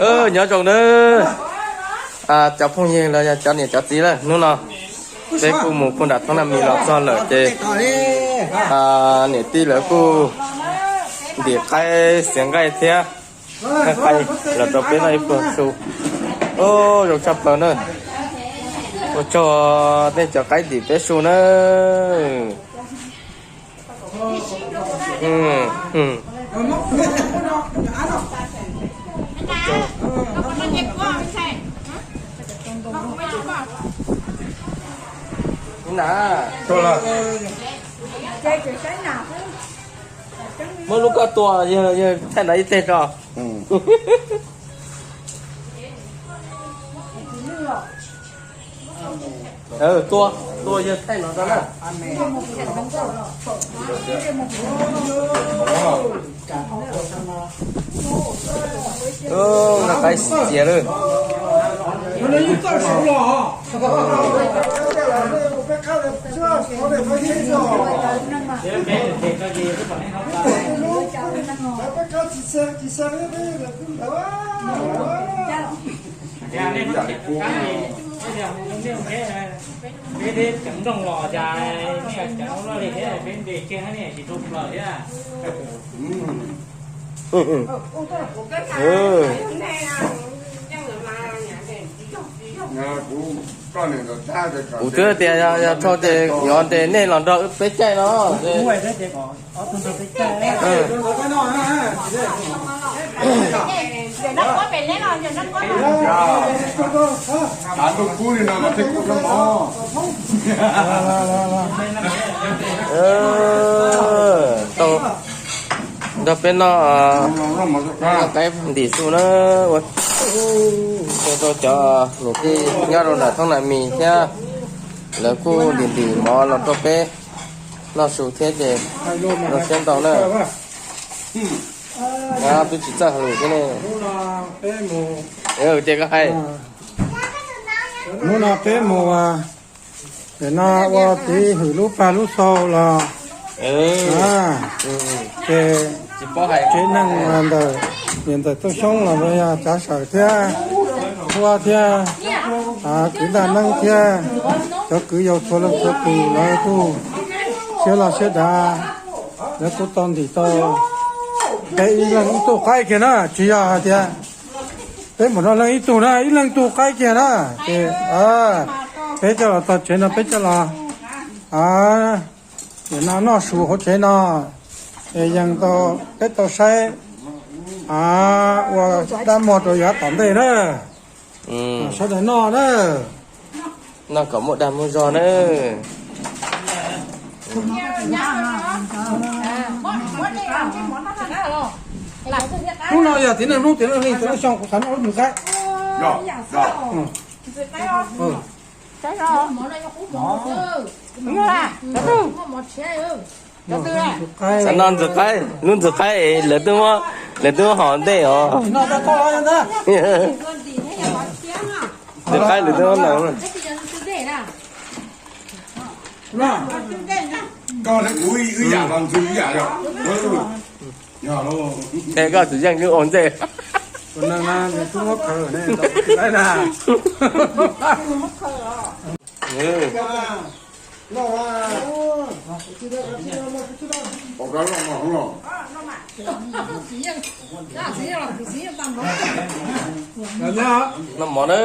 Nyob zoo nawb cov phooj ywg los yog cov niam cov txiv lawm, hnub no peb kuj mus puag nram thoob na mis los txog lawm ces niam tij lawv kuj ntim qaib xiav nqaij thiab qaib los rau peb noj ib pluag su. Zoo tshaj plaws na. Ua tsaug nej cov qaib ntim peb su na. Muab lub koj tua, yawg thaij no ib teg tso. Tua, tua yawg thaij no tso na. Qaib xiav lawm. Kuv twb tias yog rho ces yuav ces nej los nrog peb caij no. Nrog peb noj qaib ntim su na. Ua tsaug rau cov niam tij nyob rau nram thoob na mis thiab, lawv kuj ntim ntim mov los rau peb noj su thiab ces zoo siab ntau na. Twb tsis txawj hais lus thiab ne. Ces koj hais. Hnub no peb mus pem no ua tiv hwm lub pag lub xau los ces tsev neeg ntawm niam ntawm Tooj Xyoob los yog Tsav Sawm thiab Huab thiab kwv Ntaj Neeb thiab cov kwv yau txhua leej txhua tus lawv kuj siab loj siab dav, lawv kuj tau ntim tau peb ib leeg ib tug qaib kiag na, tsis yog hais tias peb mus nrog leej ib tug na, ib leeg tug qaib kiag na. Ces peb coj los txog tsev no peb coj los noj su hauv tsev no, es yeej tau peb tau saib ua dab muag rau yav tom ntej na. Sawv daws noj na. Noj kom muaj dag muaj zog na. Hnub no yog txiv neej hnub, txiv neej hli, txiv neej xyoo, kuv xav noj lub ntxwv qaib. Xav noj ntxwv qaib, lub ntxwv qaib es lawv twb muab, lawv twb muab hov ntej os. Ntxwv qaib lawv twb muab na. Ces koj tsis yeej ua ntej. Noj mov na.